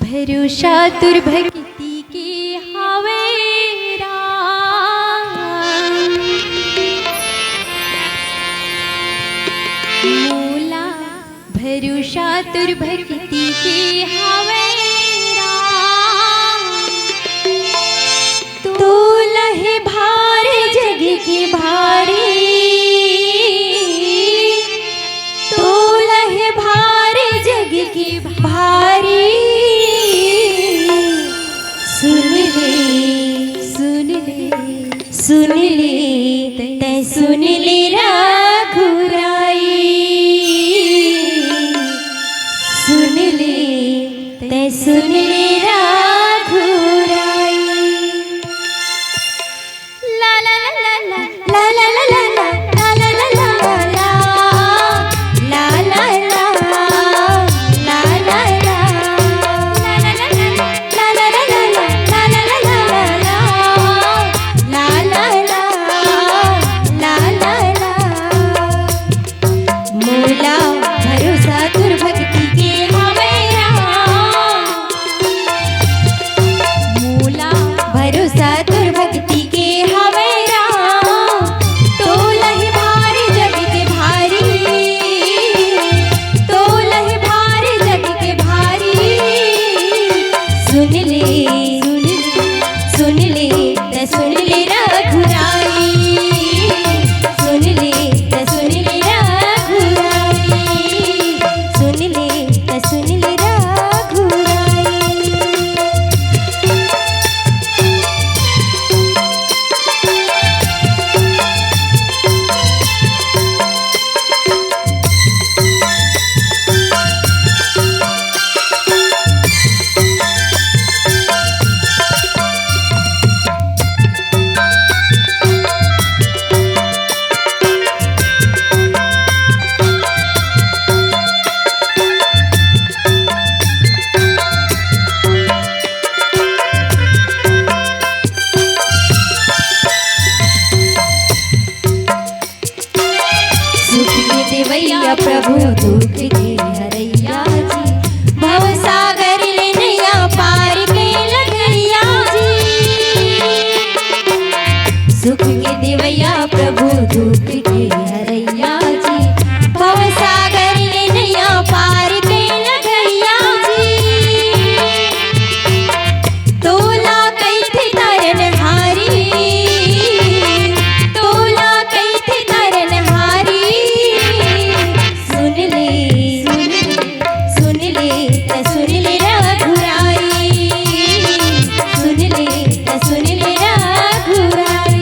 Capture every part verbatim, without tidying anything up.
भरोसा तोर भक्ति के हावय राम। मोला भरोसा तोर भक्ति के हावय राम। तोला हे भार जग के भारी, तोला हे भार जग के भारी। सुन ले, सुन ले, सुन ले, तैं सुन ले रघुराई। सुन ले, तैं सुन ले रघुराई। ला ला ला ला ला। मोला भरोसा तोर भक्ति के हावय राम। मोला भरोसा तोर भक्ति के हावय राम। तोला हे भार जग के भारी, तोला हे भार जग के भारी। सुन ले, सुन ले, तैं सुन ले रघुराई। सुन ले, तैं सुन ले रघुराई। सुन ले, तैं सुन ले रघुराई। सुख के देवैया प्रभु, दुख के हरैया जी, भव सागर ले नैया पार के लगैया जी। सुख के देवैया प्रभु, दुख के हरैया जी, भव सागर ले नैया पार के लगैया जी। तोला कहिथे तरनहारी, तोला कहिथे तरनहारी। सुन ले, सुन ले, तैं सुन ले रघुराई। सुन ले, तैं सुन ले रघुराई।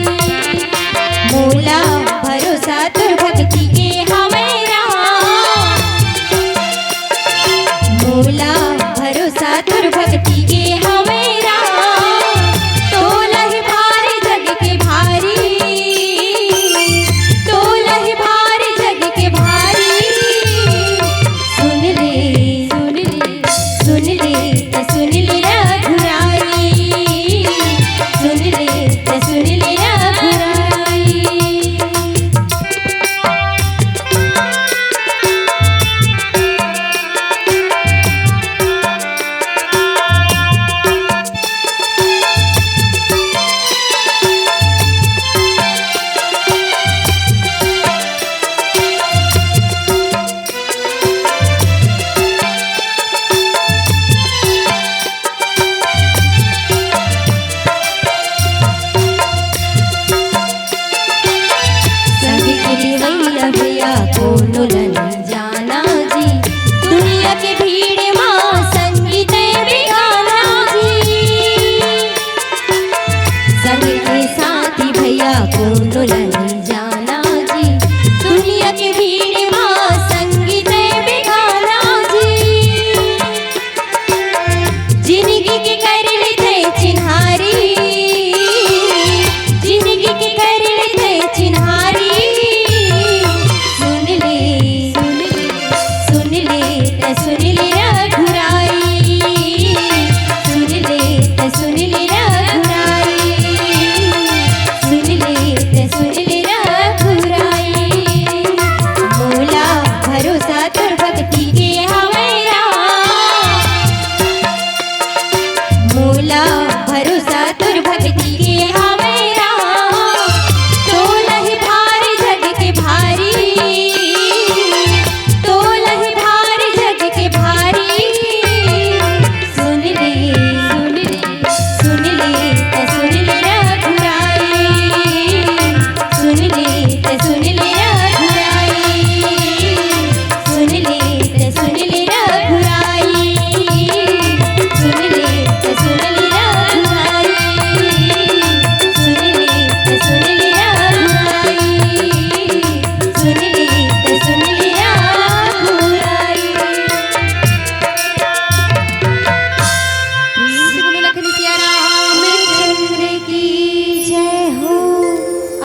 मोला भरोसा तोर भक्ति के हावय राम। मोला भरोसा तोर भक्ति